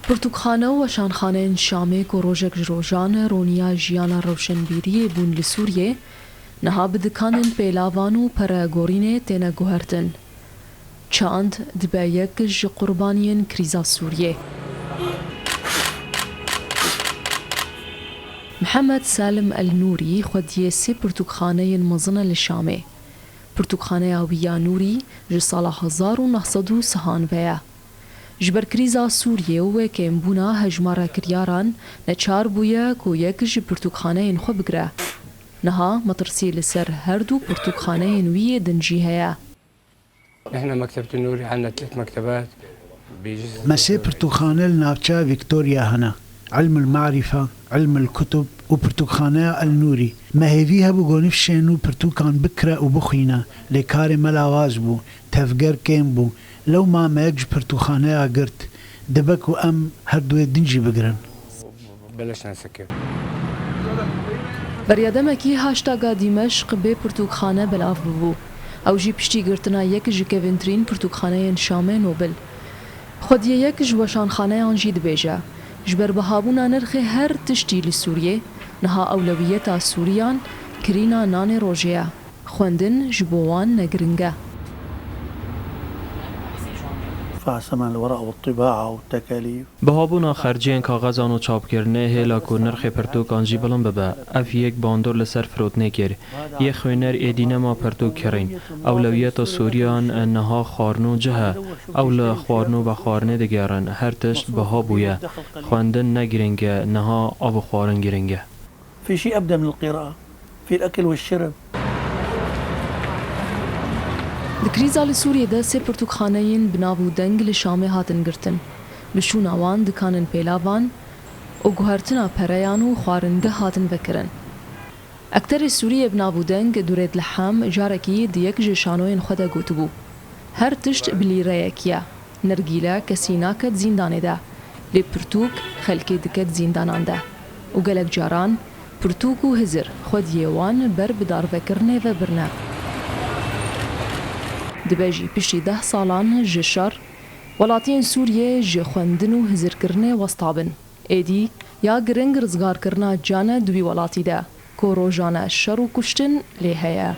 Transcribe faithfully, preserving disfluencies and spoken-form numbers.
Pirtûkxane û weşanxaneyên Şamê ku rojek ji rojan roniya jiyana rewşenbîriyê bûn li Sûriyê, niha bi dikanên pêlavan û peregorînê têne guhertin. Çand dibe yek ji qurbaniyên krîza Sûriyê. Mihemed Salim El Nûrî xwediyê sê pirtûkxaneyên mezin e li Şamê. Pirtûkxaneya wî ya Nûrî ji sala hezar û neh sed û sihan ve ye. Ji ber krîza Sûriyê û wê kêmbûna hejmara kiryaran neçar bûye ku yek ji pirtûkxaneyên xwe bigire. Niha metirsî li ser her du pirtûkxaneyên wî yê din jî heye. نحن مكتبة النوري عندنا ثلاث مكتبات بجزء. Me sê pirtûkxane li navçeya Victoria hene. Ilm el Marife, Ilm el Kutub û pirtûkxaneya El Nûrî. Me hêvî hebû gonîfşên û pirtûkan bikire û bixwîne, lê karê me lawaz bû, tevger kêm bû. Lewma me yek ji pirtûkxaneya girt. Dibe ku em her duê din jî bigirin. بلشنا نسكر. Beriya demekî haştaga Dîmeşq bê pirtûkxane belav bibû. Ew jî piştî girtina yek ji kevintirîn pirtûkxaneyên Şamê Nobil. Xwediyê yek ji weşanxaneyan jî dibêje, ji ber bihabûna nirxê her tiştî li Sûriyê, niha ewlewiyeta Sûriyan kirîna nanê rojê ye. Xwendin ji bo wan ne giring e. ثمن الورق والطباعة والتكاليف. Bihabûna xerciyên kaxezan û çapkirinê hêla ku nirxê pirtûkan jî bilind bibe, ev yek bandor li ser firotinê kir. Yê xwîner êdî nema pirtûk kirîn. Ewlewiyeta Sûriyan niha xwarin û cih e. Ew li xwarin û vexwarinê digerin. Her tişt biha bûye. Xwendin ne giring e, niha av û xwarin giring e. في شيء أبدى من القراءة، في الأكل والشرب. Di krîza li Sûriyê de sê pirtûkxaneyên bi nav û deng li Şamê hatin girtin. Bi şûna wan dikanên pêlavan û guhertina pereyan û xwaringeh hatin vekirin. Ekterê Sûriyê bi nav û deng Durêd Leham carekî di yek ji şanoyên xwe de gotibû, her tişt bi lîreyekî ye. Nergîle kesî naket zîndanê de, lê pirtûk xelkê diket zîndanan de. Û gelek caran pirtûk û hizir xwediyê wan ber bi darvekirinê ve birine. Dibe jî piştî deh salan ji şer, welatiyên Sûriyê ji xwendin û hizirkirinê westa bin. Êdî ya giring rizgarkirina can e di wî welatî de, ku rojane şer û kuştin lê heye.